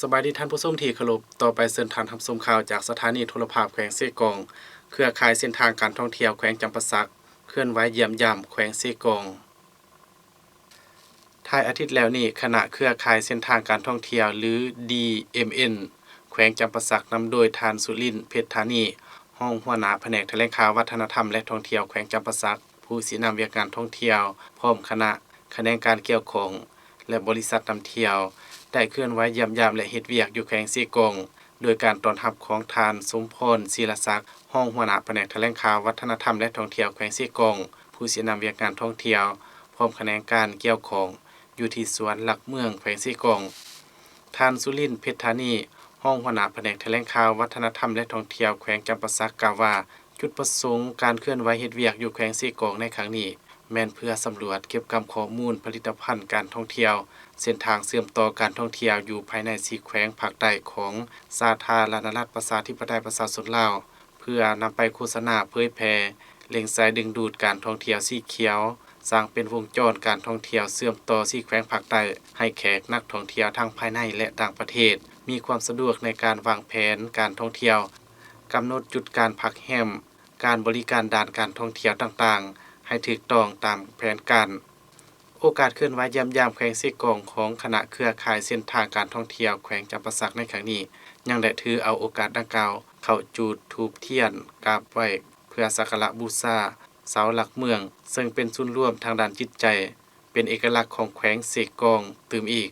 ສະບາຍດີທ່ານຜູ້ຊົມທີ່ເຄົາລົບ, ຕໍ່ໄປເຊີນທ່ານຮັບຊົມຂ່າວຈາກສະຖານີໂທລະພາບແຂວງເຊກອງ. ເຄືອຂ່າຍເສັ້ນທາງການທ່ອງທ່ຽວແຂວງຈຳປາສັກ ເຄື່ອນໄຫວຢ້ຽມຢາມແຂວງເຊກອງ. ທ້າຍອາທິດແລ້ວນີ້, ຄະນະເຄືອຂ່າຍເສັ້ນທາງການທ່ອງທ່ຽວ ຫຼື ດີເອັມເອັນ ແຂວງຈຳປາສັກ ນຳໂດຍທ່ານ ສຸລິນ ເພັດທານີ ຮອງຫົວໜ້າພະແນກຖະແຫຼງຂ່າວ ວັດທະນະທຳ ແລະ ທ່ອງທ່ຽວແຂວງຈຳປາສັກ, ຜູ້ຊີ້ນຳວຽກງານທ່ອງທ່ຽວ ພ້ອມຄະນະຂະແໜງການກ່ຽວຂ້ອງ ແລະ ບໍລິສັດນຳທ່ຽວ ໄດ້ເຄື່ອນໄຫວຢ້ຽມຢາມ ແລະ ເຮັດວຽກຢູ່ແຂວງເຊກອງ ໂດຍການຕ້ອນຮັບຂອງທ່ານ ສົມພອນ ສີລະສັກ ຮອງຫົວໜ້າພະແນກຖະແຫຼງຂ່າວ ວັດທະນະທຳ ແລະ ທ່ອງທ່ຽວແຂວງເຊກອງ, ຜູ້ຊີ້ນຳວຽກງານທ່ອງທ່ຽວ, ພ້ອມຂະແໜງການກ່ຽວຂ້ອງ ຢູ່ທີ່ສວນຫຼັກເມືອງແຂວງເຊກອງ. ທ່ານ ສຸລິນ ເພັດທານີ ຮອງຫົວໜ້າພະແນກຖະແຫຼງຂ່າວ ວັດທະນະທຳ ແລະ ທ່ອງທ່ຽວແຂວງຈຳປາສັກ ກ່າວວ່າ ຈຸດປະສົງການເຄື່ອນໄຫວເຮັດວຽກຢູ່ແຂວງເຊກອງໃນຄັ້ງນີ້ ແມ່ນເພື່ອສຳຫຼວດເກັບກຳຂໍ້ມູນຜະລິດຕະພັນການທ່ອງທ່ຽວ, ເສັ້ນທາງເຊື່ອມຕໍ່ການທ່ອງທ່ຽວຢູ່ພາຍໃນສີ່ແຂວງພາກໃຕ້ຂອງສາທາລະນະລັດປະຊາທິປະໄຕປະຊາຊົນລາວ ເພື່ອນຳໄປໂຄສະນາເຜີຍແຜ່, ເລັ່ງໃສ່ດຶງດູດການທ່ອງທ່ຽວສີຂຽວ, ສ້າງເປັນວົງຈອນການທ່ອງທ່ຽວເຊື່ອມຕໍ່ສີ່ແຂວງພາກໃຕ້ ໃຫ້ແຂກນັກທ່ອງທ່ຽວທັງພາຍໃນ ແລະ ຕ່າງປະເທດ ມີຄວາມສະດວກໃນການວາງແຜນການທ່ອງທ່ຽວ, ກຳນົດຈຸດການພັກແຮມ, ການບໍລິການດ້ານການທ່ອງທ່ຽວຕ່າງໆ ໃຫ້ຖືກຕ້ອງຕາມແຜນການ. ໂອກາດເຄື່ອນໄຫວຢ້ຽມຢາມແຂວງເຊກອງຂອງຄະນະເຄືອຂ່າຍເສັ້ນທາງການທ່ອງທ່ຽວແຂວງຈຳປາສັກໃນຄັ້ງນີ້ ຍັງໄດ້ຖືເອົາໂອກາດດັ່ງກ່າວເຂົ້າຈູດທູບທຽນກາບໄຫວ້ ເພື່ອສັກກາລະບູຊາເສົາຫຼັກເມືອງ ເຊິ່ງເປັນສູນລວມທາງດ້ານຈິດໃຈ, ເປັນເອກະລັກຂອງແຂວງເຊກອງຕື່ມອີກ.